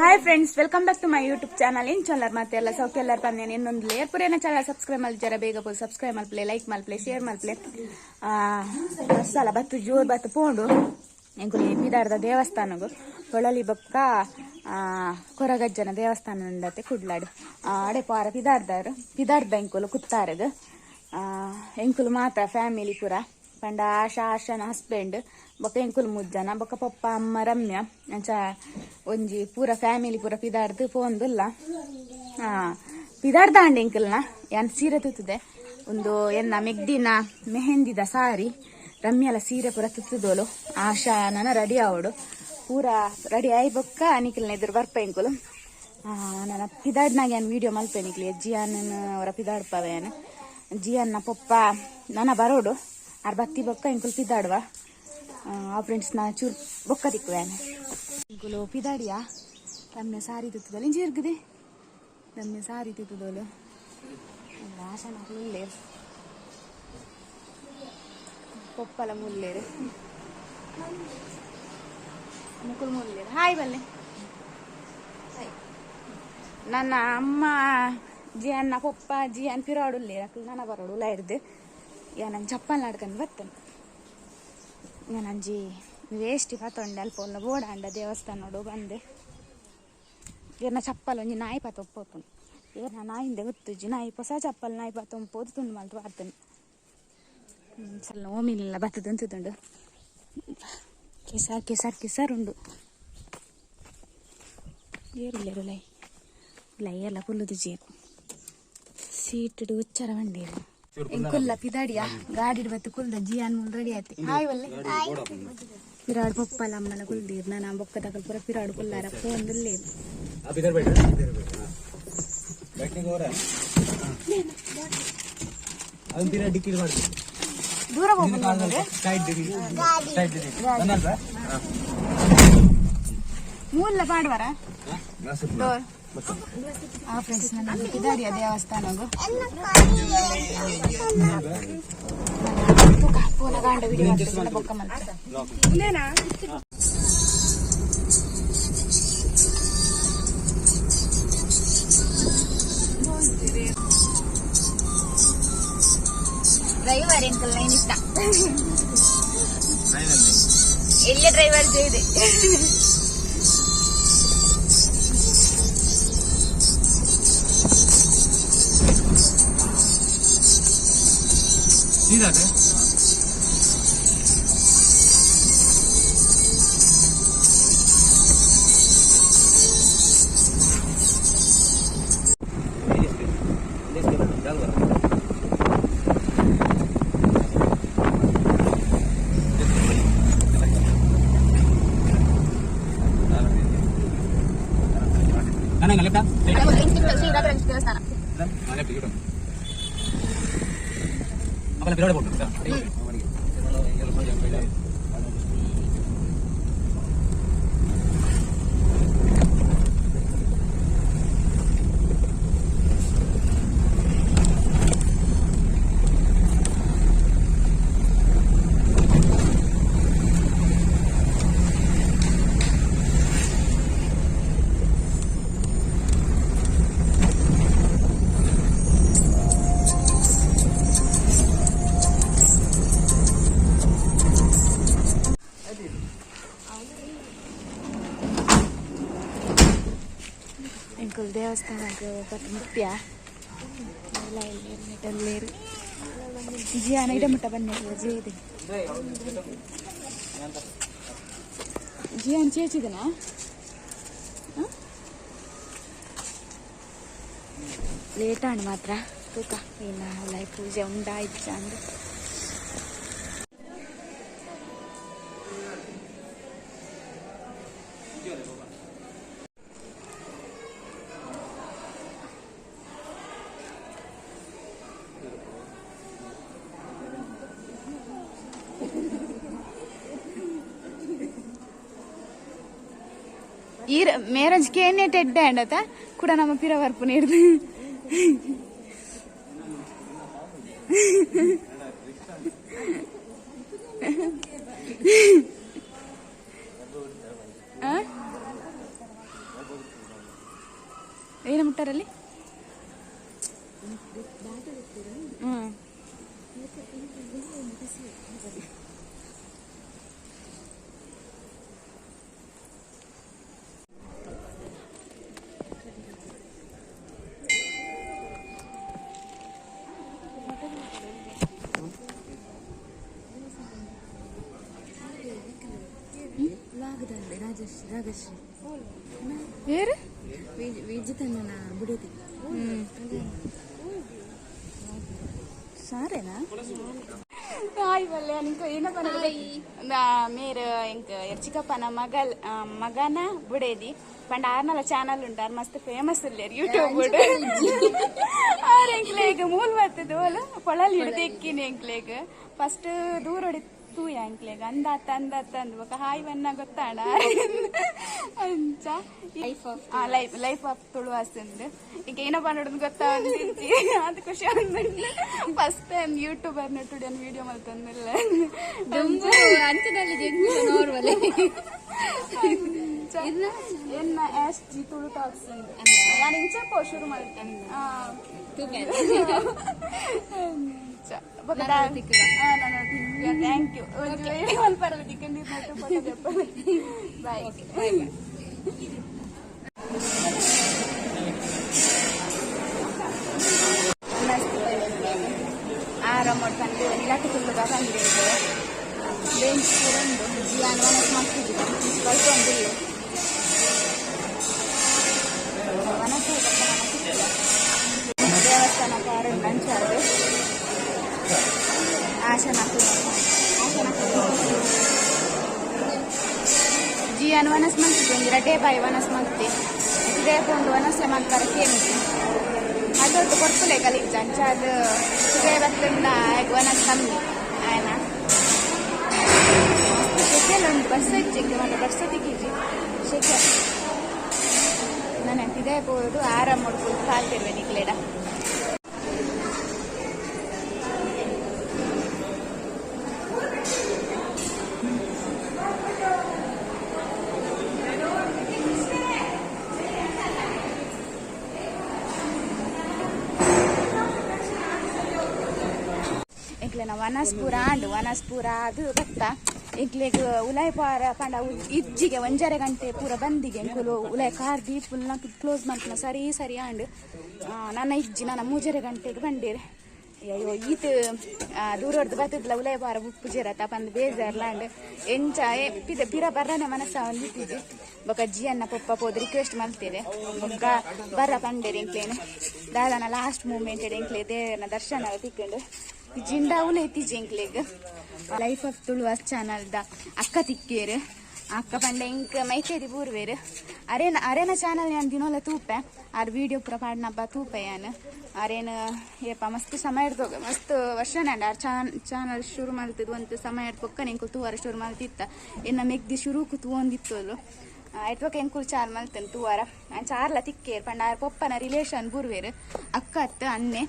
Hi friends, welcome back to my YouTube channel. ಎಂಚೊಲ್ಲರ್ ಮತ್ತೆ ಎಲ್ಲ ಸೌಖ್ಯ ಎಲ್ಲರ ಪಂದೇನೆ ಇನ್ನೊಂದು ಲೇಯರ್ ಪುರೇನ ಚಾನಲ್ ಸಬ್ಸ್ಕ್ರೈಬ್ ಮಲ್ಜರ ಬೇಗ ಪೋ ಸಬ್ಸ್ಕ್ರೈಬ್ ಮಲ್ಪ್ಲೆ, ಲೈಕ್ ಮಲ್ಪ್ಲೆ, ಶೇರ್ ಮಲ್ಪ್ಲೆ. ಸಲ ಬತ್ತು ಜೋರ್ ಬತ್ತು ಪೋಂಡು ಎಂಕುಲು ಪಿದಾರ್ದ ದೇವಸ್ಥಾನಗು ಹೊಳಲಿ ಬೊಕ್ಕ ಕೊರಗಜ್ಜನ ದೇವಸ್ಥಾನ ಉಂಡತೆ ಕುಡ್ಲಾಡು. ಅಡೆ ಪಾರ ಪಿದಾರ್ದಾರು ಪಿದಾರ್ದ ಎಂಕುಲು ಕುತ್ತಾರಗ್ ಎಂಕುಲು ಮಾತ ಫ್ಯಾಮಿಲಿ ಪೂರ ಪಂಡ ಆಶಾ, ಆಶಾನ ಹಸ್ಬೆಂಡ್ ಬೊಕ್ಕ ಎಂಕುಲು ಮುಜ್ಜನ ಬೊಕ್ಕ ಪಪ್ಪ ಅಮ್ಮ ರಮ್ಯ ಅಂಚ ಒಂಜಿ ಪೂರ ಫ್ಯಾಮಿಲಿ ಪೂರ ಪಿದಾರ್ದು ಪೋಂದುಲ್ಲ. ಪಿದಾರ್ದಾಂಡ ಎಂಕಲ್ನ ಯಾನ್ ಸೀರೆ ತುತ್ತದೆ ಒಂದು ಎನ್ನ ಮೆಗ್ದಿನ ಮೆಹಂದಿದ ಸಾರಿ. ರಮ್ಯಲ ಸೀರೆ ಪೂರ ತುತ್ತುದೋಲು. ಆಶಾ ನನ ರೆಡಿ ಆವಡು. ಪೂರ ರೆಡಿ ಆಯಿ ಬೊಕ್ಕ ನಿಕಲ್ನ ಎದುರು ಬರ್ಪ ಎಂಕುಲು. ನನ್ನ ಪಿದಾಡ್ನಾಗ ಯಾನ್ ವಿಡಿಯೋ ಮಲ್ಪೆ ನಿಕ್ಲಿ. ಜಿಯಾನ್ ಅವರ ಪಿದಾಡ್ಪವೆ. ಯಾನ್ ಜಿಯನ್ನ ಪೊಪ್ಪ ನನ ಬರೋಡು. ಆರ್ ಬತ್ತಿ ಬೊಕ್ಕ ಎಂಕುಲು ಪಿದಾಡುವ. ಆ ಫ್ರೆಂಡ್ಸ್, ನಾ ಚೂರು ಬೊಕ್ಕ ತಿಕ್ಕುವೆ. ಎಂಕುಲು ಪಿದಾಡಿಯಾ. ರಮ್ಯ ಸಾರಿ ತುತ್ತದಲ್ಲ ಇಂಚಿ ಇರ್ಗದೆ. ರಮ್ಯ ಸಾರಿ ತುತ್ತದೋಲು. ಆಶಾನ ಮುಲ್ಲೇರು, ಪೊಪ್ಪಲ ಮುಲ್ಲೇರು, ಮುಕುಲ್ ಮುಲ್ಲೇರು. ಹಾಯ್ ಬಲ್ಲೆ. ನನ್ನ ಅಮ್ಮ ಜಿಯನ್ನ ಪೊಪ್ಪ ಜಿಯನ್ ಪಿರಾಡುಲ್ಲೇರು. ಅಕ್ಲು ನನ್ನ ಬರೋಡು ಉಲ ಹಿಡ್ದು. ಯಾ ನಾನು ಚಪ್ಪಲ್ ನಾಡ್ಕೊಂಡು ಬರ್ತೇನೆ. ನಂಜಿ ವೇಸ್ಟ್ ಪತೊಂಡೆ ಅಲ್ಪ ಒಲ್ಲ ಬೋಡಾಂಡ ದೇವಸ್ಥಾನೋಡು ಬಂದೆ. ಏನ ಚಪ್ಪಲ್ ಒಂಜಿ ನಾಯಿ ಪಾತ ಒಪ್ಪೋತುಂಡು. ಏನ ನಾಯಿಂದೆ ಗೊತ್ತುಜ್ಜಿ. ನಾಯಿ ಹೊಸ ಚಪ್ಪಲ್ ನಾಯಿ ಪಾತ ಒಪ್ಪೋದು ತುಂಡು ಮಲ್ತು ಪಾಡ್ತೇನೆ. ಸಲ ಓಮಿನಿಲ್ಲ ಬತ್ತದ ಅಂತುಂಡು. ಕೆಸರ್ ಕೆಸರ್ ಕೆಸರ್ ಉಂಡು. ಏರಿಲ್ಲೇರು ಲೈ ಲೈ ಎಲ್ಲ ಕುಲ್ಲುದು ಜೇರು ಸೀಟು ಉಚ್ಚರ ಬಂಡೇರು. ಕುಲ್ಲ ಪಿದಾಡಿಯ ಗಾಡಿ ಬತ್ತು ಕುಲ್ದ. ಜಿಯಾನ್ ಮುಲ್ ರೆಡಿ ಆಯ್ತು. ಹಾಯ್ ವಲ್ಲೆ. ಪಿರಾಡ್ ಪಪ್ಪಲ ಅಮ್ಮಲ ಕುಲ್ದೀರ್. ನಾನು ಬೊಕ್ಕ ತಕಲ್ ಪೂರ ಪಿರಾಡ್ ಕುಲ್ಲಾರ ಫೋನ್. ದೂರ ಹೋಗ್ಬೋದು. ಮೂಲ ಪಾಡುವರ ಡೋರ್. ಆ ಫ್ರೆಂಡ್ಸ್, ನನ್ನ ಪಿದಾಡಿಯ ದೇವಸ್ಥಾನಗು ಪೂನ ಗಾಂಡ ವಿಡಿಯೋ ಬೊಕ್ಕ ಮಲ್ತ. ಡ್ರೈವರ್ ಎಂಕಲ್ ಲೈನ್ ಇತ್ತ. ಎಲ್ಲಿ ಡ್ರೈವರ್ ಇದೆ? ಸೀದಾ. ದೇವಸ್ಥಾನ. ಎಂಕುಲು ದೇವಸ್ಥಾನಕ್ಕೆ ಬತ್ ಮುತ್ಯ ಎಲ್ಲ ಇಲ್ಲಿ. ಜಿಯಾನ ಇಡ ಮುಟ್ಟ ಬನ್ನಿ. ಜಿ ಇದೆ ಜಿಯಾನ್ ಚೇಚಿದನಾ? ಲೇಟ್ ಆಂಡ್ ಮಾತ್ರ. ತೂಕ ಇನ್ನ ಲೈ ಪೂಜೆ ಉಂಡಾ ಇಜ್ಜ ಅಂದ್. ಈರ್ ಮೇರಂಜ್ ಕೇನೆ ಟೆಡ್ಡೆ ಅಂಡತ ಕೂಡ ನಮ್ಮ ಪಿರ ವರ್ಪುನ ಹಿಡ್ದು. ಆ? ಏನು ಮುಟ್ಟಾರಲ್ಲಿ ಏರು ವಿಜಿತಣ್ಣನ ಬಿಡೋದಿ ಸಾರೇನಾ ಹಾಯ್ ಬಲ್ಲೆ ನಿಂಕ ಏನಪ್ಪ ಮೇರ್ ಇಂಕ ಚಿಕ್ಕಪ್ಪನ ಮಗಲ್ ಮಗನ ಬುಡೇದಿ ಪಂಡ ಆರ್ನಲ ಚಾನಲ್ ಉಂಟು ಆರ್ ಮಸ್ತ್ ಫೇಮಸ್ ಉಲ್ಲೇರ್ ಯೂಟ್ಯೂಬ್ ಆರ್ ಎಂಕ್ಲೇಗ್ ಮೂಲ್ ಬರ್ತದೆ ಓಲು ಪೊಳಲ್ ಹಿಡಿದು ಎಕ್ಕಿನಿ ಎಂಕ್ಲೇಗ್ ಫಸ್ಟ್ ದೂರ ಹೊಡಿ ತೂಯ ಎಂಕ್ಲೇಗ್ ಅಂದಾತ ಅಂದಾತ ಅಂದ್ ಬೊಕ ಹಾಯ್ ಬನ್ನ ಗೊತ್ತಾಣ ಅಂಚ life of life life of Tuluvas ಅಂದ್ ಈಗ ಏನಪ್ಪ ನೋಡೋದು ಗೊತ್ತಾ ಅಂದಿಜ್ಜಿ ಅದು ಖುಷಿ ಅಂದ್ಬಿಟ್ಟು ಫಸ್ಟ್ ಟೈಮ್ ಯೂಟ್ಯೂಬರ್ ನಟುಡಿ ವಿಡಿಯೋ ಮಲ್ತಂದಿಲ್ಲ ದುಂಬು ಅಂಚದಲ್ಲಿ ಜಂಗು ನಾರ್ಮಲ್ ಎನ್ನ ಎಸ್ ಜಿ ತುಳು ಟಾಕ್ಸ್ ಅಂದ್ ನಾನು ಇಂಚಪ್ಪ ಶುರು ಮಾಡ್ತೇನೆ thank you ಒಂದು ಪರಲ್ಲ ದಿಕ್ಕಂಡಿದ್ದು ಬಾಯ್ ಆರಾಮ ಬಂದು ಇಲಾಖೆ ತುಳ್ಳುಗ ಬಂದಿದೆ ಬೆಂಚ್ ಪೂರ ಉಂಡು ಜಿಯಾನ್ ವನಸ್ ಮಾಡ್ತಿದ್ದೀವಿ ಕಲ್ತ್ಕೊಂಡಿಲ್ಲ ವನಸ್ ದೇವಸ್ಥಾನ ಕಾರು ಅಂಚಾದು ಆಶನ ಜಿಯಾನ್ ವನಸ್ ಮಾಡ್ತಿದ್ವಿ ಒಂದು ರಡ್ಡೆ ಬಾಯಿ ವನಸ್ ಮಾಡ್ತಿ ಇದೇ ಒಂದು ವನಸೆ ಮಾಡ್ತಾರೆ ಕೇಂದ್ರ ಅದೊಟ್ಟು ಕೊಡ್ತಲೆ ಗಲೀಜ್ ಅಂಚ ಅದು ಇದೇ ಬತ್ತಂಡ ವನಸ್ ಕಮ್ಮಿ ಆಯ್ನ ಮಸ್ತ್ ಶೆಕೆಲ್ ಉಂಟು ಬಸ್ ಇಜ್ಜಿಗೆ ಒಂದು ಬಸ್ ತಿಕ್ಕಿಜಿ ಶೆಕೆ ನಾನು ಇದೇ ಪೋದು ಆರಾಮ್ ಮಾಡ್ಕೊಂಡು ಕಾಲ್ತಿರುವೆ ನಿಕ್ಲೇಡ ಎಂಕ್ಲೆನ ವನಸ್ಪುರ ಆಂಡು ವನಸ್ಪುರ ಅದು ಬತ್ತ ಎಂಕ್ಲೆಗ್ ಉಲಾಯ್ ಪಾರ ಪಂಡ ಇಜ್ಜಿಗೆ ಒಂಜರೆ ಗಂಟೆ ಪೂರ ಬಂದಿಗೆ ಎಂಕುಲು ಉಲಾಯ್ ಕಾರ್ ದೀಪ್ ಫುಲ್ ಕ್ಲೋಸ್ ಮಾಡ್ತಿನ ಸರಿ ಸರಿ ಆಂಡು ನನ್ನ ಇಜ್ಜಿ ನನ್ನ ಮೂಜರೆ ಗಂಟೆಗೆ ಬಂಡೀರಿ ಅಯ್ಯೋ ಈತ ದೂರೊಡ್ದು ಬತ್ತದ್ಲ ಉಲಾಯ್ ಪಾರ ಉಪ್ಪು ಜೇರತ್ತ ಪಂದ್ ಬೇಜಾರ್ಲಾಂಡ್ ಎಂಚ ಪಿದ ಪಿರ ಬರ್ರನೆ ಮನಸ್ಸ ಒಂದಿತ್ತಿಜಿ ಬೊಕ ಜಿಯನ್ನ ಪೊಪ್ಪ ಪೋದು ರಿಕ್ವೆಸ್ಟ್ ಮಲ್ತಿದೆ ಬೊಕ್ಕ ಬರ್ರ ಪಂಡೇರಿ ಎಂಕ್ಲೇನೆ ದಾದನ ಲಾಸ್ಟ್ ಮೂಮೆಂಟ್ ಎಂಕ್ಲೆ ದೇವನ ದರ್ಶನ ತಿಕ್ಕೊಂಡು ಜಿಂಡಾ ಉಲೆ ಇತ್ತೀಚೆ ಎಂಕ್ಲೆಗ್ ಲೈಫ್ ಆಫ್ ತುಳುವಾಸ್ ಚಾನಲ್ದ ಅಕ್ಕ ತಿಕ್ಕೇರು ಅಕ್ಕ ಪಂಡ ಇಂಕ್ ಮೈತೇದಿ ಬೂರ್ವೇರು ಅರೇನ ಅರೇನ ಚಾನಲ್ ಯಾನ್ ದಿನೋಲ ತೂಪೆ ಆರ್ ವಿಡಿಯೋ ಪೂರ ಪಾಡ್ನಬ್ಬ ತೂಪೆ ಯಾನ್ ಅರೇನ ಏಪ ಮಸ್ತ್ ಸಮಯ ಇರ್ತೋಗ ಮಸ್ತ್ ವರ್ಷ ಆರ್ ಚಾನಲ್ ಶುರು ಮಲ್ತದ ಒಂದು ಸಮಯ ಪೊಕ್ಕ ಎಂಕುಲು ತೂವಾರ ಶುರು ಮಲ್ತಿತ್ತ ಎನ್ನ ಮೆಗ್ದಿ ಶುರುಕು ತೂವೊಂದಿತ್ತೋಲು ಆಯ್ತು ಎಂಕುಲು ಚಾರ್ ಮಲ್ತನ್ ತೂವಾರ ಚಾರ್ಲ ತಿಕ್ಕೇರು ಪಂಡ ಆರ್ ಪೊಪ್ಪನ ರಿಲೇಷನ್ ಬೂರ್ವೇರು ಅಕ್ಕ ಅತ್ತ ಅನ್ನೆ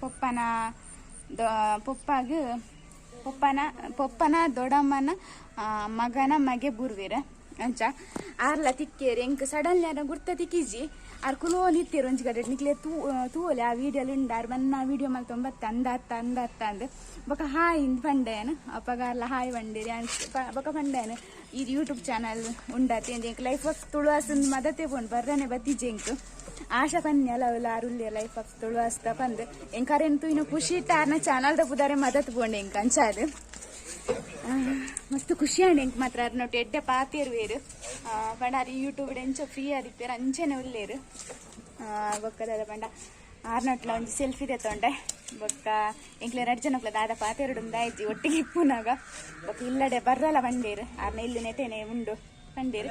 ಪೊಪ್ಪನ ಪೊಪ್ಪಾಗ ಪೊಪ್ಪನ ಪೊಪ್ಪನ ದೊಡ್ಡಮ್ಮನ ಮಗನ ಮಗೆ ಬೂರ್ವೇರ ಅಂಚ ಆರ್ಲ ತಿಕ್ಕೇರು ಎಂಕ್ ಸಡನ್ಲಿ ಆರ ಗುರ್ತ ತಿಕ್ಕಿಜಿ ಆರ್ ಕುಲೋ ನಿತ್ತೇರು ಒಂಜಿ ಗಡೆ ನಿಕ್ಲೆ ತೂವಲೆ ಆ ವಿಡಿಯೋ ಉಂಡು ಆರ್ ಬನ್ನ ವಿಡಿಯೋ ಮಲ್ತೊಂಬತ್ತ ಅಂದಾತ್ತ ಅಂದಾತ್ತ ಅಂದ್ ಬೊಕ ಹಾಯ್ ಇಂದ್ ಪಂಡೇನು ಅಪ್ಪಗ ಆರ್ಲ ಹಾಯ್ ಬಂಡೇರಿ ಬೊಕ ಪಂಡೇನು ಈ ಯೂಟ್ಯೂಬ್ ಚಾನಲ್ ಉಂಡಾತಿ ಅಂದ್ ಎಂಕ್ ಲೈಫ್ ಆಫ್ ತುಳುವಾಸನ್ ಮದತೆ ಪೋಂಡು ಬರ್ರನೆ ಬತ್ತಿಜಿ ಎಂಕ್ ಆಶಾ ಪನ್ಯಲ ಅವುಲ ಅರುಲ್ಯ ಲೈಫ್ ಆಫ್ ತುಳುವಾಸ್ತ ಪಂದ್ ಎಂಕರೆನ್ ತೂಯಿನ ಖುಷಿ ಇಟ್ಟ ಆರ್ನ ಚಾನಲ್ ದ ಪುದಾರೆ ಮದತ್ ಪೋಂಡು ಎಂಕ್ ಅಂಚಾದ್ ಮಸ್ತ್ ಖುಷಿ ಆಂಡ್ ಎಂಕ್ ಮಾತ್ರ ಅರ್ನೊಟ್ಟು ಎಡ್ಡೆ ಪಾತೇರು ವೇರು ಪಂಡ ಆರ್ ಯೂಟ್ಯೂಬ್ ಎಂಚ ಫ್ರೀ ಆದಿಪ್ಪೇರು ಅಂಚೆನೆ ಉಲ್ಲೇರು ಬೊಕ್ಕದ ಪಂಡ ಆರ್ನೊಟ್ಲ ಒಂಜಿ ಸೆಲ್ಫಿ ತೊಂಡೆ ಬೊಕ್ಕ ಎಂಕ್ಲೆ ರಡ್ಡ್ ಜನಕ್ಲ ದಾದ ಪಾತೆರಡು ಆಯ್ತು ಒಟ್ಟಿಗೆ ಇಪ್ಪುನಾಗ ಬೊಕ್ಕ ಇಲ್ಲಡೆ ಬರ್ರಲ ಬಂಡೇರು ಆರ್ನ ಇಲ್ಲಿ ನೆಟೆನೆ ಉಂಡು ಪಂಡೇರು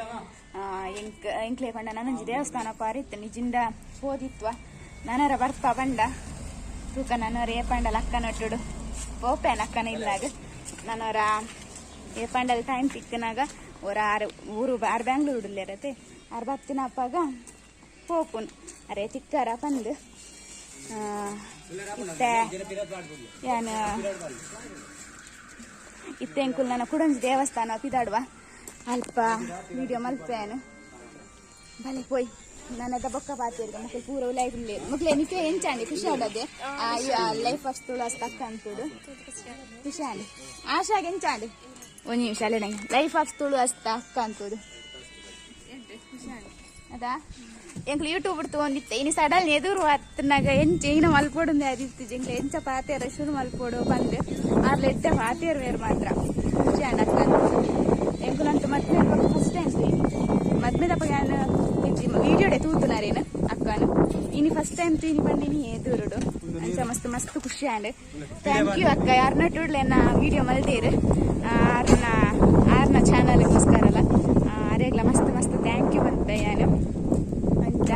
ಎಂಕ್ ಎಂಕ್ಲೆ ಪಂಡ ನಾನೊಂಜಿ ದೇವಸ್ಥಾನ ಪಾರಿತ್ತು ನಿಜಿಂದ ಪೋದಿತ್ವ ನಾನರ ಬರ್ಪ ಬಂಡ ತೂಕ ನಾನರ ಏಪಂಡಲ ಅಕ್ಕನೊಟ್ಟುಡು ಪೋಪೇನ ಅಕ್ಕನ ಇಲ್ಲಾಗ ನಾನವರ ಏಪಂಡಲ್ ಟೈಮ್ ತಿಕ್ಕನಾಗ ಒರ ಆರು ಊರು ಆರು ಬ್ಯಾಂಗ್ಳೂರು ಉಲ್ಲೇರತೆ ಆರು ಬತ್ತಿನ ಅಪ್ಪಾಗ ಪೋಪುನ್ ಅರೆ ತಿಕ್ಕಾರ ಪಂದ್ ಇತ್ತೆ ಯಾನ್ ಇತ್ತೆ ಎಂಕುಲ್ ನನ್ನ ಕುಡಂಜಿ ದೇವಸ್ಥಾನ ಪಿದಾಡುವ ಅಲ್ಪ ವಿಡಿಯೋ ಮಲ್ಪೇನು ಬಲೆ ಪೋಯ್ ನನ್ನದ ಬೊಕ್ಕ ಪಾತಿರ್ಗ ಮುಕ್ಳು ಪೂರ ಉಲಾಯ್ದುಲ್ಲೆ ಮುಕ್ಲೆ ನಿಕ್ಕೆ ಎಂಚಾಂಡಿ ಖುಷಿ ಆಡದೆ ಲೈಫ್ ಆಫ್ ತುಳಸ್ ತಕ್ಕ ಅಂತುಡು ಖುಷಿ ಆಂಡಿ ಆಶಾಗ ಎಂಚಾಂಡಿ ಒಂಜಿ ನಿಮಿಷ ಅಲ್ಲೇ ನಂಗೆ ಲೈಫ್ ಆಫ್ ತುಳು ಅಸ್ತ ಅಕ್ಕ ಅಂತುಡು ಅದಾ ಎಂಕ್ಲು ಯೂಟ್ಯೂಬ್ ತಗೊಂಡಿತ್ತೆ ಇನಿ ಸಡನ್ ಎದುರು ಹತ್ತನಾಗ ಎಂಚ ಇನ ಮಲ್ಪೋಡು ಅದಿತ್ತು ಎಂಕ್ಲು ಎಂಚ ಪಾತೇರ ಶುರು ಮಲ್ಪೋಡು ಬಂದು ಆರ್ಲ ಎಡ್ಡೆ ಪಾತೇರು ಬೇರೆ ಮಾತ್ರ ಖುಷಿ ಆಂಡ್ ಅಕ್ಕ ಎಂಕುಲಂತೂ ಮದ್ಮೆ ಫಸ್ಟ್ ಟೈಮ್ ಮದ್ಮೆದಪ್ಪ ನಾನು ವಿಡಿಯೋಡೆ ತೂತುನಾರೇನು ಅಕ್ಕನು ಇನಿ ಫಸ್ಟ್ ಟೈಮ್ ತೂನಿ ಬಂದಿನಿ ಎದುರುಡು ಅಂಚ ಮಸ್ತ್ ಮಸ್ತ್ ಖುಷಿ ಆಂಡ್ thank you ಅಕ್ಕ ಯಾರನ್ನ ಟೂಡ್ಲೆನ್ನ ವಿಡಿಯೋ ಮಲ್ದೇರು ಆರ್ನ ಆರ್ನ ಚಾನಲ್ಗೋಸ್ಕರಲ್ಲ ಅರೇಗ್ಲ ಮಸ್ತ್ ಮಸ್ತ್ thank you ಬಂತೆ ಯಾನು ಅಂಚ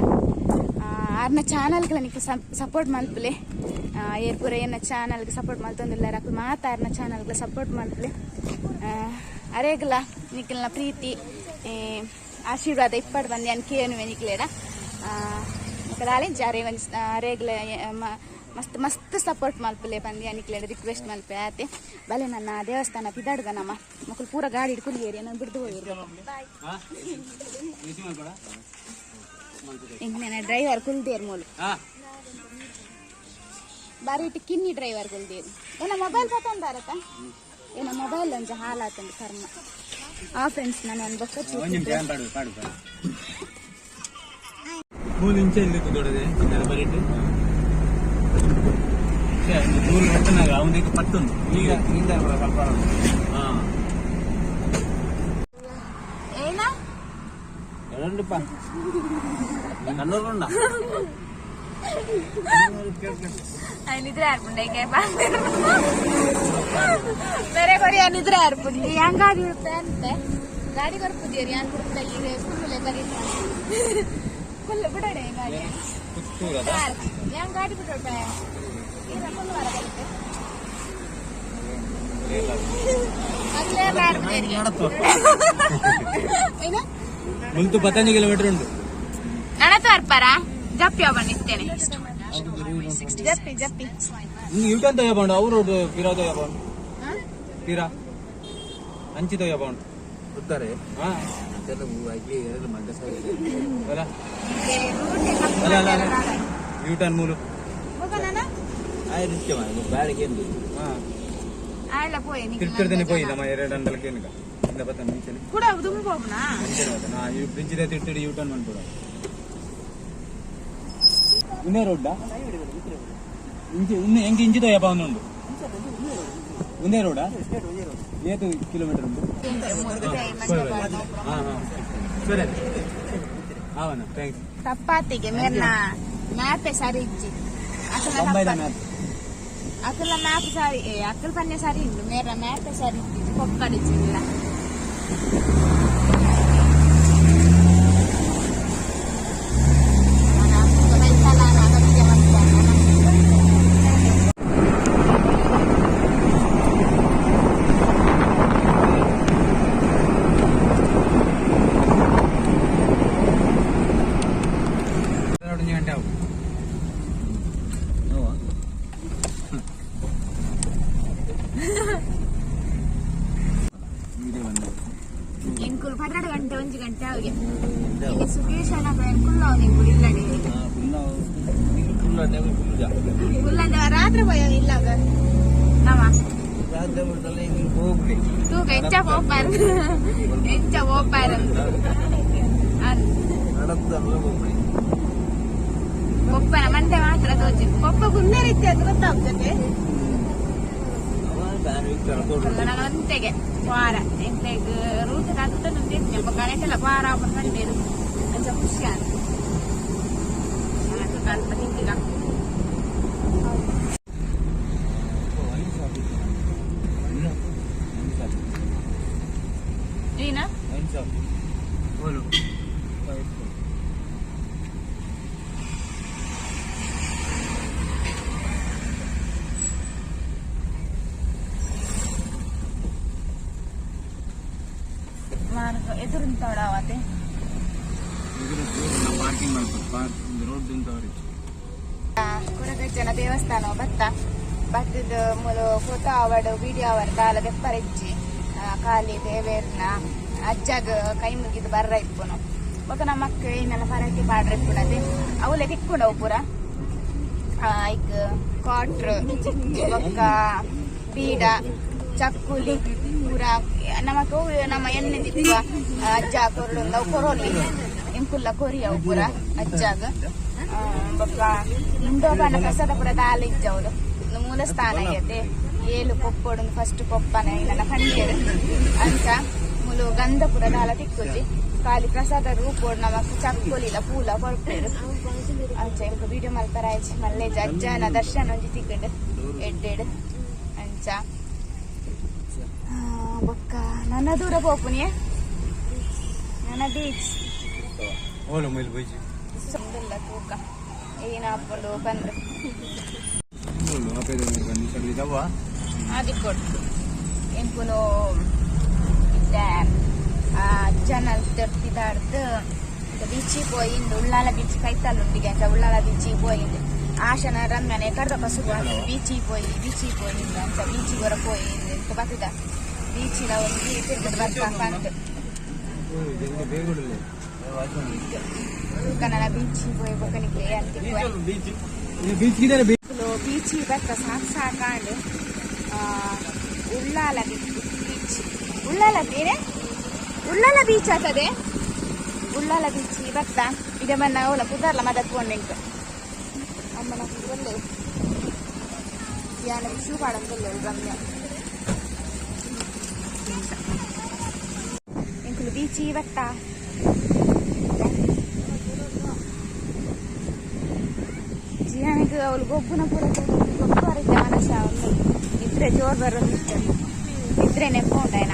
ಆರ್ನ ಚಾನಲ್ಗಳ ನಿಕ್ ಸಪೋರ್ಟ್ ಮಲ್ಪುಲೆ ಏರ್ ಪೂರ ಏನ ಚಾನಲ್ಗೆ ಸಪೋರ್ಟ್ ಮಲ್ತೊಂದಿಲ್ಲ ಅಕ್ಲು ಮಾತ ಆರ್ನ ಚಾನಲ್ಗಳ ಸಪೋರ್ಟ್ ಮಲ್ಪುಲೆ ಅರೇಗ್ಲ ನಿಖಲ್ನ ಪ್ರೀತಿ ಆಶೀರ್ವಾದ ಇಪ್ಪಡ್ ಬಂದೆ ಅನ್ ಕೇನುವೆ ನಿಕ್ಲೇಡ ದಾಲೆಂಚ ಅರೆ ಒಂಜಿ ಅರೇಗ್ಲ ಮಸ್ತ್ ಮಸ್ತ್ ಸಪೋರ್ಟ್ ಮಲ್ಪುಲೆ ಬಂದು ಅನಿಕ್ಲೇಡ ರಿಕ್ವೆಸ್ಟ್ ಮಲ್ಪೆ ಆತೆ ಬಲೆ ನನ್ನ ದೇವಸ್ಥಾನ ಪಿದಾಡ್ಗ ನಮ್ಮ ಮಕ್ಕಳು ಪೂರ ಗಾಡಿ ಹಿಡ್ಕೊಂಡು ಏರಿ ನಾನು ಬಿಡ್ದು ಹೋಗಿರು ಇಂಕ್ ಡ್ರೈವರ್ ಕುಲ್ದೇರ್ ಮೂಲು ಬಾರಿ ಇಟ್ಟು ಕಿನ್ನಿ ಡ್ರೈವರ್ ಕುಲ್ದೇರು ಏನ ಮೊಬೈಲ್ ಪತ್ತೊಂದಾರತ್ತ ಏನ ಮೊಬೈಲ್ ಒಂಜಿ ಹಾಲಾತಂದು ಕರ್ಮ ಆ ಫ್ರೆಂಡ್ಸ್ ನಾನು ಒಂದು ಬೊಕ್ಕ ಮೂರು ಇಂಚ ಇಲ್ಲಿ ದೊಡ್ಡದೆ ಚಿನ್ನದ ಬರಿಟ್ಟು ನೂರು ಗಂಟೆನಾಗ ಅವನಿಗೆ ಪತ್ತೊಂದು ಈಗ ಸ್ವಲ್ಪ ಹಾ ಏನ ಎರಡಪ್ಪ ಕಣ್ಣೂರುಂಡ ನಿದ್ರೆ ಆರ್ಪುಂಡೆ ಬೇರೆ ಕೊರಿ ನಿದ್ರೆ ಆರ್ಪುಂಡಿ ಹಂಗ್ ಗಾಡಿ ಉಡುತ್ತೆ ಅಂತೆ ಗಾಡಿ ಬರ್ಪುದೇರಿ ಯಾನ್ ಕುಡ್ತಾ ಈಗ ಕುಲ್ಲುಲೆ ಬರೀ ಕುಲ್ಲು ಬಿಡಡೆ ಗಾಡಿ ಪುತ್ತೂರದ ಯಾನ್ ಗಾಡಿ ಬಿಡೋಟ ಈರ ಕುಲ್ಲು ವರ ಬರುತ್ತೆ ಅಲ್ಲೇ ಆರ್ಪುದೇರಿ ಏನ ಮುಲ್ತು ಪತ್ತಂಜು ಕಿಲೋಮೀಟರ್ ಉಂಟು ನಡತು ಅರ್ಪಾರ ಜಪ್ಪಿ ಅವನ್ ಇತ್ತೇನೆ ಜಪ್ಪಿ ಜಪ್ಪಿ ಇನ್ನು ಯೂಟನ್ ತಗೋಬಂಡು ಅವರು ಪಿರಾ ತಗೋಬಂಡು ಪಿರಾ ಅಂಚಿ ತಗೋಬಂಡು ಉತ್ತಾರೆ ಹಾ ಅಲ್ಲ ಅಲ್ಲ ಅಲ್ಲ ಅಲ್ಲ ಯೂಟನ್ ಮೂಲು ಹಾ ಆಯ್ಲ ಪೋಯೆ ತಿರ್ತಿರ್ದೇನೆ ಪೋಯಿ ನಮ್ಮ ಎರಡು ಅಂಡಲಕ್ಕೆ ಏನಕ ಇಂದ ಬತ್ತ ಮುಂಚೆನೆ ಕೂಡ ದುಂಬು ಹೋಗ್ನಾ ಮುಂಚೆನೆ ಬತ್ತ ನಾ ಈ ಬ್ರಿಡ್ಜ್ ಇದೆ ತಿರ್ತಿಡಿ ಯೂಟರ್ನ್ ಮಾಡ್ಬಿಡ ಇನ್ನೇ ರೋಡ್ಡಾ ಇಂಚಿ ಇನ್ನು ಹೆಂಗೆ ಇಂಚಿ ತೋಯಪ್ಪ ಉಂಟು ಒಂದೇ ರೋಡಾ ಏತು ಕಿಲೋಮೀಟರ್ ಉಂಟು ಹಾ ಹಾ ಸರಿ ಅವನ thanks ಚಪಾತಿಗೆ ಮೇರ್ನ ಮ್ಯಾಪೆ ಸರಿ ಇಜ್ಜಿ ಬೊಂಬೈದ ಮ್ಯಾಪ್ ಅಕಲ ಮ್ಯಾಪ್ ಸಾರಿ ಅಕಲ್ ಪನ್ನೆ ಸರಿ ಉಂಟು ಮೇರ್ನ ಮ್ಯಾಪೆ ಸರಿ ಇಜ್ಜಿ ಕೊಕ್ಕಡಿ ಜಿಲ್ಲ ಎರಡು ಗಂಟೆ ಆವು ಎಂಕುಲು 12 ಗಂಟೆ 1 ಗಂಟೆ ಆಗಿ ಇಲ್ಲಿ ಸುಕೇಶ್ ಅಣ್ಣ ಕುಲ್ಲ ಎಂಕುಲು ಇಲ್ಲ ಕುಲ್ಲ ರಾತ್ರಿ ಪೋಯ ಇಲ್ಲ ನಮ್ಮ ತೂಕ ಎಂಚ ಪೋಪಾರ ಎಂಚ ಪೋಪಾರ ಪೊಪ್ಪನ ಮಂಡೆ ಮಾತ್ರ ತೋಚಿ ಪೊಪ್ಪ ಗುಂಡೆ ರೀತಿ ಅದು ಗೊತ್ತಾಗ್ತದೆ ನಾನು ಒಂತೆಗೆ ವಾರ ಎಂಕ್ಲೆಗ್ ರೂಟ್ ಕಾತುತ್ತ ನುಂದಿತ್ತು ಕರೆಂಟ್ ವಾರ ಬಂದೇನು ಅಂಚ ಖುಷಿ ಆಯ್ತು ಅಲ್ಪ ತಿಂತಿಗ ಏನಾ ಮಾರ್ಗ ಎದುರುಂತವಳಾವತೆ ಪಾರ್ಕಿಂಗ್ ಮಾಡ್ಬೋದು ಪಾರ್ಕ್ ರೋಡ್ ಅವ್ರಿಗೆ ಕೊರಗಜ್ಜನ ದೇವಸ್ಥಾನ ಬತ್ತ ಬತ್ತದ ಮೂಲು ಫೋಟೋ ಅವಡು ವಿಡಿಯೋ ಅವರ್ ದಾಲ ದೆಪ್ಪರೆಜ್ಜಿ ಖಾಲಿ ದೇವೇರ್ನ ಅಜ್ಜಗ್ ಕೈ ಮುಗಿದು ಬರ್ರ ಇಪ್ಪುನು. ಬೊಕ ನಮಕ್ ಏನೆಲ್ಲ ಪರಕೆ ಪಾಡ್ರೆ ಇಪ್ಪುನತೆ ಅವಲೆ ತಿಕ್ಕೊಂಡವು ಪೂರ ಐಕ್ ಕ್ವಾಟ್ರ್ ಬೊಕ್ಕ ಬೀಡ ಚಕ್ಕುಲಿ ಪೂರ ನಮಕ್ ನಮ್ಮ ಎಣ್ಣೆ ತಿಕ್ಕುವ ಅಜ್ಜ ಕೊರಡು ಅವು ಕೊರೊಲಿ ಎಂಕುಲ್ಲ ಕೊರಿ ಅವು ಪೂರ ಅಜ್ಜಾಗ ಬೊಕ್ಕ ಮುಂಡೋಬಾನ ಪ್ರಸಾದ ಪೂರ ದಾಲ ಇಜ್ಜವಳು ಮೂಲ ಸ್ಥಾನ ಐತೆ ಏಲು ಪೊಪ್ಪೊಡು ಫಸ್ಟ್ ಪೊಪ್ಪನ ನನ್ನ ಪಂಡಿಯರು ಅಂಚ ಮುಲು ಗಂಧ ಪೂರ ದಾಲ ತಿಕ್ಕುಜಿ ಖಾಲಿ ಪ್ರಸಾದ ರೂಪೋಡು ನಮಕ್ ಚಕ್ಕುಲಿಲ್ಲ ಪೂಲ ಕೊಡ್ಪೇರು ಅಂಚ ಇಂಕ ವಿಡಿಯೋ ಮಲ್ಪರ ಆಯ್ಚಿ ಮಲ್ಲೇಜ್ ಅಜ್ಜನ ದರ್ಶನ ಒಂಜಿ ತಿಕ್ಕಂಡು ಎಡ್ಡೆಡ್ ಅಂಚ ಬೊಕ್ಕ ನನ್ನ ದೂರ ಪೋಪುನಿಯೇ ನನ್ನ ಬೀಚ್ ಓಲು ಮೊಯ್ಲು ಬೈಜಿ ಸುಂದಲ್ಲ ತೂಕ ಏನಾಪುಂಡು ಬಂದು ಆದಿಕೊಟ್ಟು ಎಂಕುಲು ಇತ್ತೆ ಜನಲ್ ತಿರ್ತಿದಾರ್ದು ಬೀಚಿಗೆ ಪೋಯಿಂದು ಉಳ್ಳಾಲ ಬೀಚ್ ಕೈತಲ್ಲುಂಡಿಗೆ ಅಂಚ ಉಳ್ಳಾಲ ಬೀಚಿಗೆ ಪೋಯಿಂದು ಆಶನ ರಮ್ಯನೆ ಕರ್ದಪ್ಪ ಶುರು ಬೀಚಿಗೆ ಪೋಯಿ ಬೀಚಿಗೆ ಪೋಯಿಂದು ಅಂಚ ಬೀಚಿಗೆ ಹೊರ ಪೋಯಿಂದು ಅಂತ ಬತ್ತಿದ ಬೀಚಿನ ಒಂಜಿ ತಿರ್ಗದ ಬರ್ತಾ ಬಂತು ಕನ್ನಡ ಬೀಚಿಗೆ ಪೋಯಿ ಬೊಕನಿಗೆ ಅಂತ ಬೀಚ್ ಗಿದ್ದಾರೆ ಬೀಚಿ ಬತ್ತ ಸಾಕು ಸಾಕಾಂಡು ಉಳ್ಳಾಲ ಬೀಚ್ ಉಳ್ಳಾಲ ಬೇರೆ ಉಳ್ಳಾಲ ಬೀಚ್ ಆಗ್ತದೆ ಉಳ್ಳಾಲ ಬೀಚ್ ಬತ್ತ ಇದೆ ಬನ್ನ ಅವಳ ಪುದರ್ಲ ಮದತ್ ಪೋಂಡೆಂಕ್ ಅಮ್ಮನ ಒಳ್ಳೆ ಯಾನ ಶೂ ಪಾಡಂದಿಲ್ಲ ರಮ್ಯ ಎಂಕುಲು ಬೀಚಿ ಬತ್ತ ಜಿಯಾನಿಗೆ ಅವಳು ಗೊಬ್ಬುನ ಪೂರ ಗೊಬ್ಬು ಅರಿದ್ದೆ ಮನಸ್ಸ ಅವಳು ನಿದ್ರೆ ಜೋರ್ ಬರೋದಿತ್ತು ನಿದ್ರೆನೆ ಪೋಂಡೇನ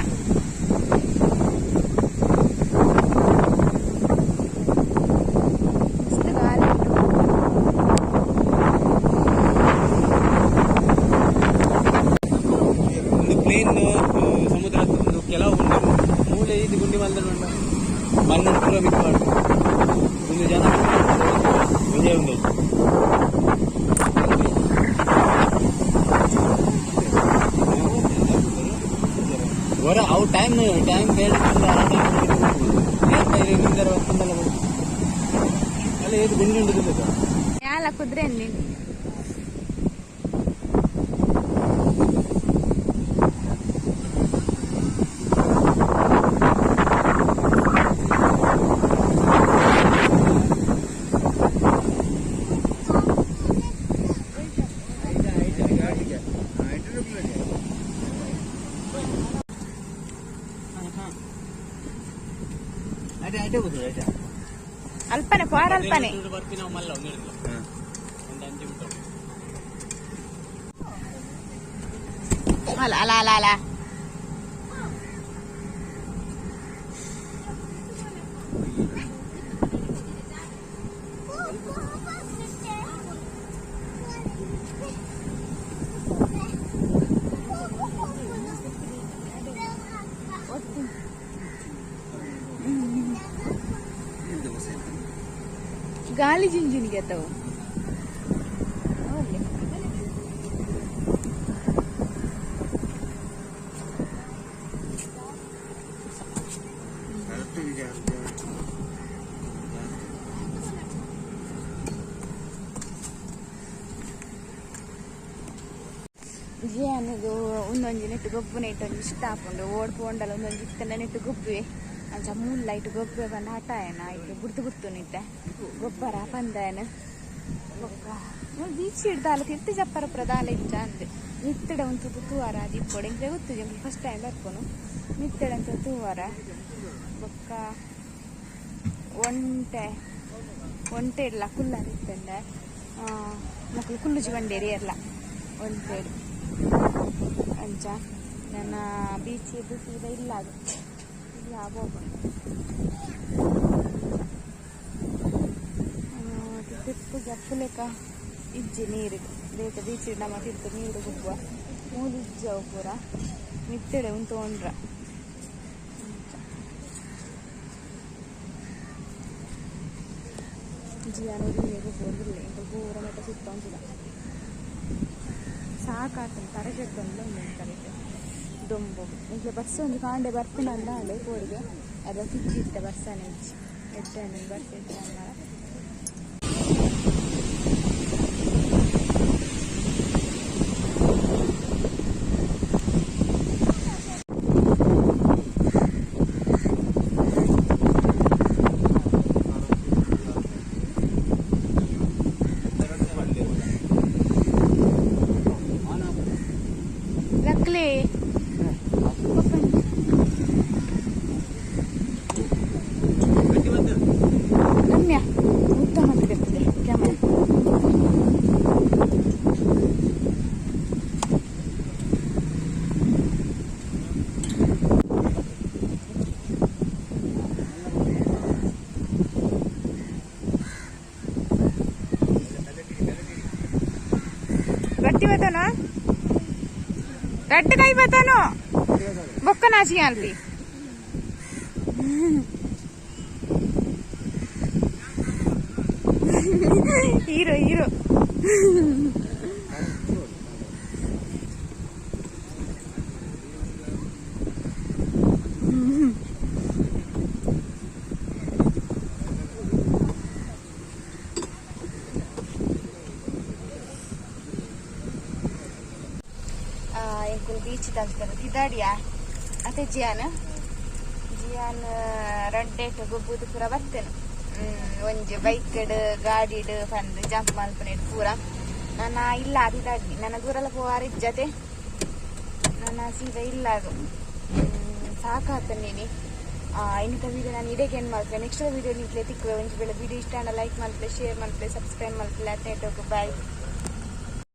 ಮಸ್ತ್ ಗಾಳಿ ಉಂಟು. ಒಂದು ಪ್ಲೇನ್ ಸಮುದ್ರ ಒಂದು ಕೆಲವು ಉಂಟು ಮೂಲೆ ಇದು ಗುಂಡಿ ಮಲ್ದ ಉಂಟು ಮಣ್ಣು ಪೂರ ಮಿಕ್ಸ್ ಮಾಡು ಒಂದು ಜನ ಒಂದೇ ಉಂಟು ಹೊರ ಅವು ಟೈಮ್ ಟೈಮ್ ಅಲ್ಲ ಇದು ಗುಂಡಿ ಉಂಟು ಯಾಲ ಕುದ್ರೆ ನೀನು ಅಲ್ಪನೆ ಪಾರ ಅಲ್ಪನೆ ಅಲ್ಲ ಅಲ್ಲ ಅಲ್ಲ ಅಲ್ಲ ಗಾಳಿ ಜಿಂಜಿನಿಗೆ ಅತ್ತವು ಜಿಯಾನಿಗೆ ಒಂದೊಂಜಿ ನೆಟ್ಟು ಗೊಬ್ಬು ನೆಟ್ಟು ಒಂಜಿ ಇಷ್ಟ ಆಪುಂಡು ಓಡ್ ಪೋಂಡಲ ಒಂದೊಂಜಿ ಇತ್ತಂಡ ನೆಟ್ಟು ಗೊಬ್ಬುವೆ ಅಂಚ ಮೂಲ ಇಟ್ಟು ಗೊಬ್ಬೆ ಬಂದು ಆಟ ಆಯನ ಐಕ್ ಬುಡ್ದು ಬುಡ್ತು ನಿಟ್ಟೆ ಗೊಬ್ಬರ ಪಂದಾಯನ ಬೊಕ್ಕ ಬೀಚ್ ಹಿಡ್ದಾಲ ತಿರ್ತು ಜಪ್ಪರ ಪ್ರದಾಲ ಇಜ್ಜ ಅಂದ್ ಮಿತ್ತಡ ಒಂದು ತೂವಾರ ದಿಪ್ಪೊಡೆ ಎಂಕ್ಲೆ ಗೊತ್ತು ಫಸ್ಟ್ ಟೈಮ್ ಬರ್ಪುನು ಮಿತ್ತಡ ಅಂತ ತೂವಾರ ಬೊಕ್ಕ ಒಂಟೆ ಒಂಟೆ ಇಡ್ಲ ಕುಲ್ಲಾರ ಇತ್ತಂಡೆ ಮಕ್ಕಳು ಕುಲ್ಲುಜಿ ಬಂಡೇರಿ ಎಲ್ಲ ಒಂಟೆ ಅಂಚ ನನ್ನ ಬೀಚ್ ಇದು ಸೀದಾ ಇಲ್ಲ ಅದು ಇಲ್ಲ ತಿರ್ತು ಜಪ್ಪುಲೆಕ ಇಜ್ಜಿ ನೀರು ಬೇತ ಬೀಚ್ ನಮ್ಮ ತಿರ್ತು ನೀರು ಗುಬ್ಬ ಮೂಲು ಇಜ್ಜಿ ಅವು ಪೂರ ಮಿತ್ತಡೆ ಉಂಟು ಒಂಡ್ರ ಜಿಯಾನ ಗುಬ್ಬ ಇಂಕ ಪೂರ ಮಟ್ಟ ಸುತ್ತ ಉಂಟುದ ಸಾಕಾಗ್ತದೆ ತರಗೆಟ್ಟೊಂದು ಉಂಟು ದೊಂಬು ಇಂಕ್ಲೆ ಬಸ್ ಒಂದು ಕಾಂಡೆ ಬರ್ಪುಂಡು ಅಂದಾಂಡೆ ಕೋಡಿಗೆ ಅದ ತಿಕ್ಕಿ ಇತ್ತ ಬಸ್ಸನೆ ಇಜ್ಜಿ. ಎಡ್ಡೆ ಬರ್ಸೆ ಲಕ್ಲೆ ರಮ್ಯಾ ಉತ್ತಮ ಇರ್ತದೆ ಕ್ಯಾಮರಾ. ಗಟ್ಟಿ ಬತ್ತಾನ ರಡ್ಡು ಕೈ ಬತ್ತಾನು ಬೊಕ್ಕ ನಾಚಿ ಅನ್ಲಿ. ಹೀರೋ ಹೀರೋ ಎಂಕುಲು ಬೀಚ್ ತಲ್ತಾರೆ ತಿದಾಡಿಯಾ ಅತೆ ಜಿಯಾನ್ ಜಿಯಾನ್ ರಡ್ಡೇಟ್ ಗೊಬ್ಬುದು ಪೂರ ಬರ್ತೇನೆ. ಒಂಜಿ ಬೈಕ್ಡ್ ಗಾಡಿಡ್ ಪಂದ್ ಜಂಪ್ ಮಲ್ಪನೇಟ್ ಪೂರ ನನ್ನ ಇಲ್ಲ ಅದಿದಾಗಿ ನನ್ನ ದೂರಲ್ಲ ಪೋವಾರ ಇಜ್ಜತೆ ನನ್ನ ಸೀದಾ ಇಲ್ಲ ಅದು ಸಾಕಾತ ನೀನಿ. ಇನ್ನಿತ ವೀಡಿಯೋ ನಾನು ಇಡಕ್ಕೆ ಏನು ಮಲ್ಪೆ ನೆಕ್ಸ್ಟ್ ವೀಡಿಯೋ ನಿಕ್ಲೆ ತಿಕ್ಕುವೆ. ಒಂಜಿ ವೇಳೆ ವೀಡಿಯೋ ಇಷ್ಟ ಲೈಕ್ ಮಲ್ಪಲೆ, ಶೇರ್ ಮಲ್ಪಲೆ, ಸಬ್ಸ್ಕ್ರೈಬ್ ಮಲ್ಪಲೆ. ಅತ್ತೆ ಬಾಯ್.